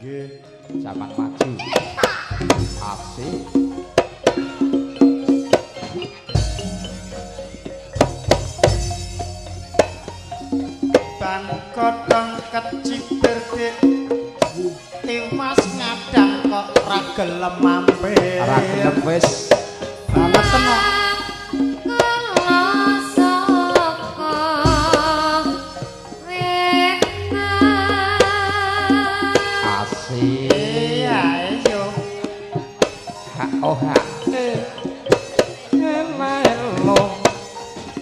Nggih, Zaman maju. Asik. Ban godhong kecipir dik. Tiwas ngadang kok ra gelem mampir. Ra gelem wis. Banget kok. Asik. Iya, ayo. Ha oh ha. Elo.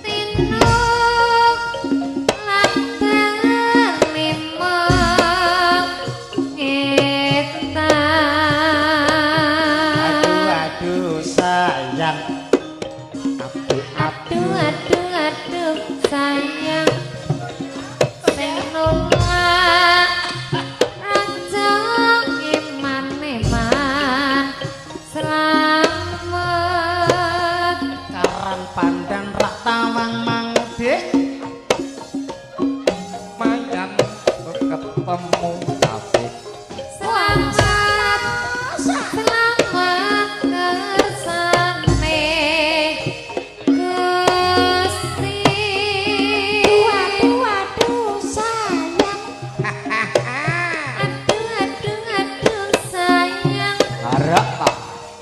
Tinuk lantan lima ngetan. Aduh aduh sayang. Aduh Aduh aduh aduh sayang. Sing nolak raja iman-iman selamat. Karang pandan rak tawang mang dik. Mangan ketemu asik. Selamat, selamat kersane Gusti. Aduh aduh sayang. Aduh aduh aduh sayang. Harap ta.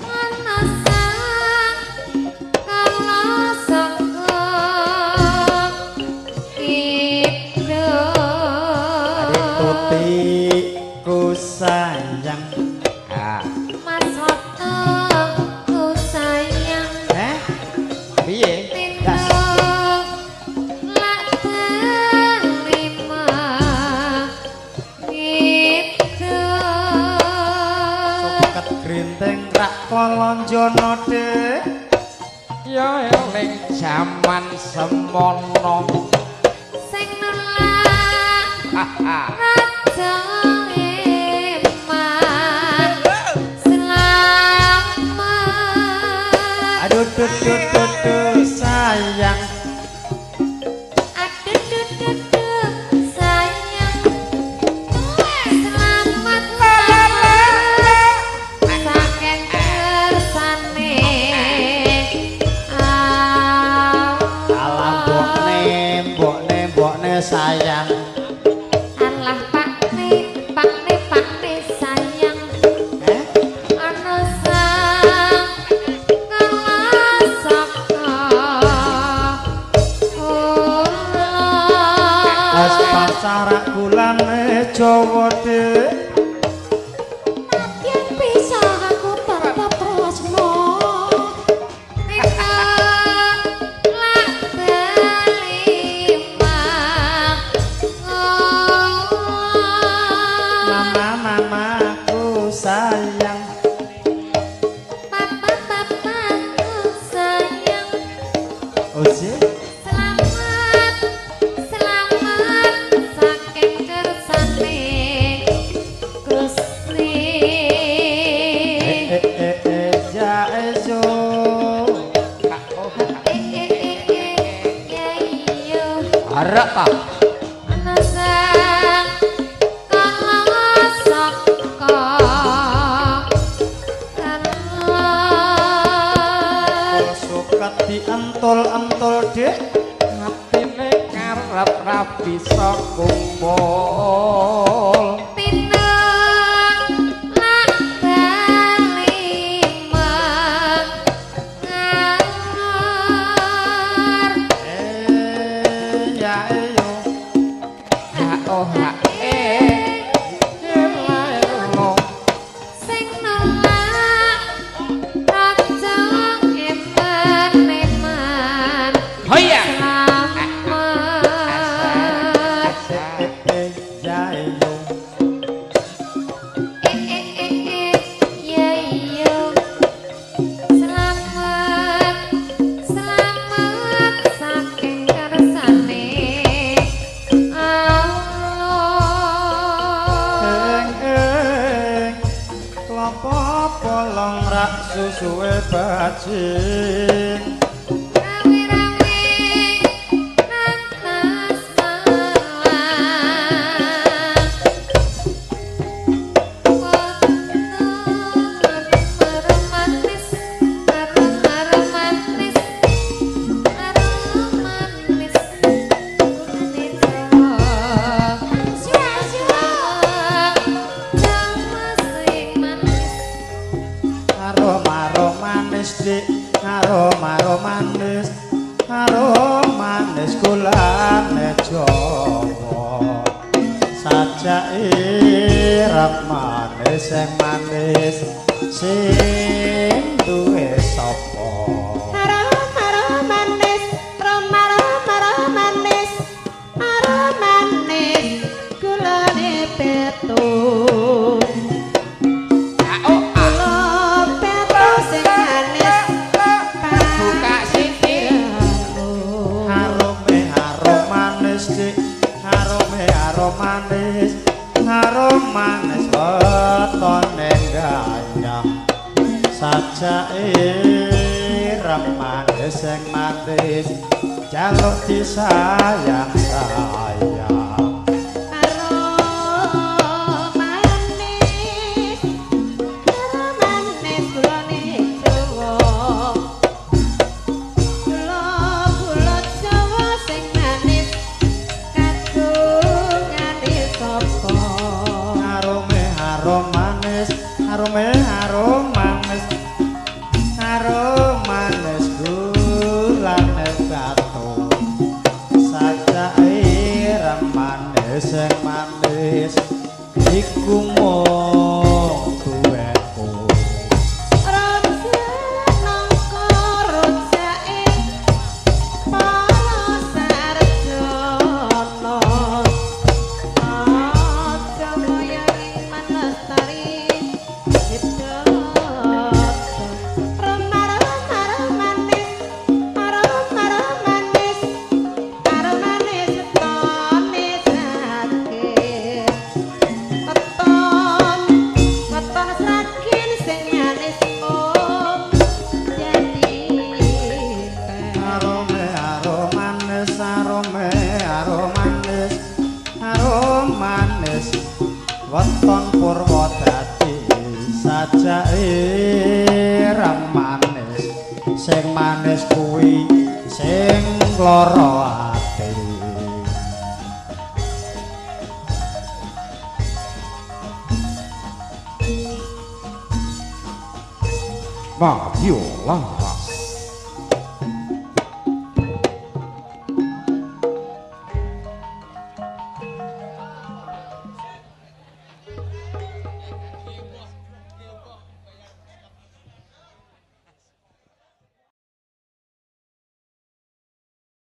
Ana sang kala saka kidul. Adik Tuti ku sayang. Ah, Mas Woto ku sayang. Eh? Piye? Das. Tinuk lak terima gitu. Suket grinting rak kolonjono dik. Ya eling jaman semono. Sing nolak raja iman selamat. Aduh duh duh duh duh sayang. Aduh duh duh duh sayang. Selamat selamat saking kersane Alah Allah. mbokne mbokne mbokne sayang. Alah pakne pakne pakne sayang. Eh? Ana sang kala saka kula. Wes pasar gulane Jawa dik. Nadyan bisa aku tetep tresno. Tinuk lak delima Mama mama ku sayang. Papa papa ku sayang. Oje. Selamat, selamat saking kersane Gusti. Eh eh eh eh ya ejo. Ha oh ha. Eh eh eh eh ya iyo. Harap ta. Ana sang kala saka kala. Suket dientul-entul dik. Atine karep ra bisa kumpul. Tinuk lak delima ngalor. Eh ya eyo. Ha oh ha eh. Elo. Sing nolak raja eman-eman Hoya. selamat. Eh eh ya eyo. Eh eh eh eh ya iyo. Selamat, selamat saking kersane Allah. Eng eng klopo bolong rak susuwe bajing. Rawe-rawe nang tas malang. Harum harum manis, harum manis gulane Jawa. Sajak ireng manis sing manis sing duwe sapa? Harum harum manis, harum harum manis, harum manis gulane petu. Gula petu sing manis Buka sithik. Harume harum manis dik, harume harum manis, harum manis wetone ganyang. Sajak ireng manis sing manis, jaluk disayang sayang. Harum manis, harum manis gulane Jawa. Gula gula Jawa sing manis kagungane sapa? Harume harum manis, harume harum manis, harum manis gulane batu. Sajak ireng manis sing manis, iku mung duweku. Rojak nangka rojake para sarjana. Aja kaya iman lestari hidup. Harum manis, harum harum manis, harum manis wetone sragin. Weton, weton sragin sing manis om dadi teh. Harume harum manis, harume harum manis, harum manis weton Purwodadi. Sajak ireng manis sing manis kuwi sing lara ati. Madiola.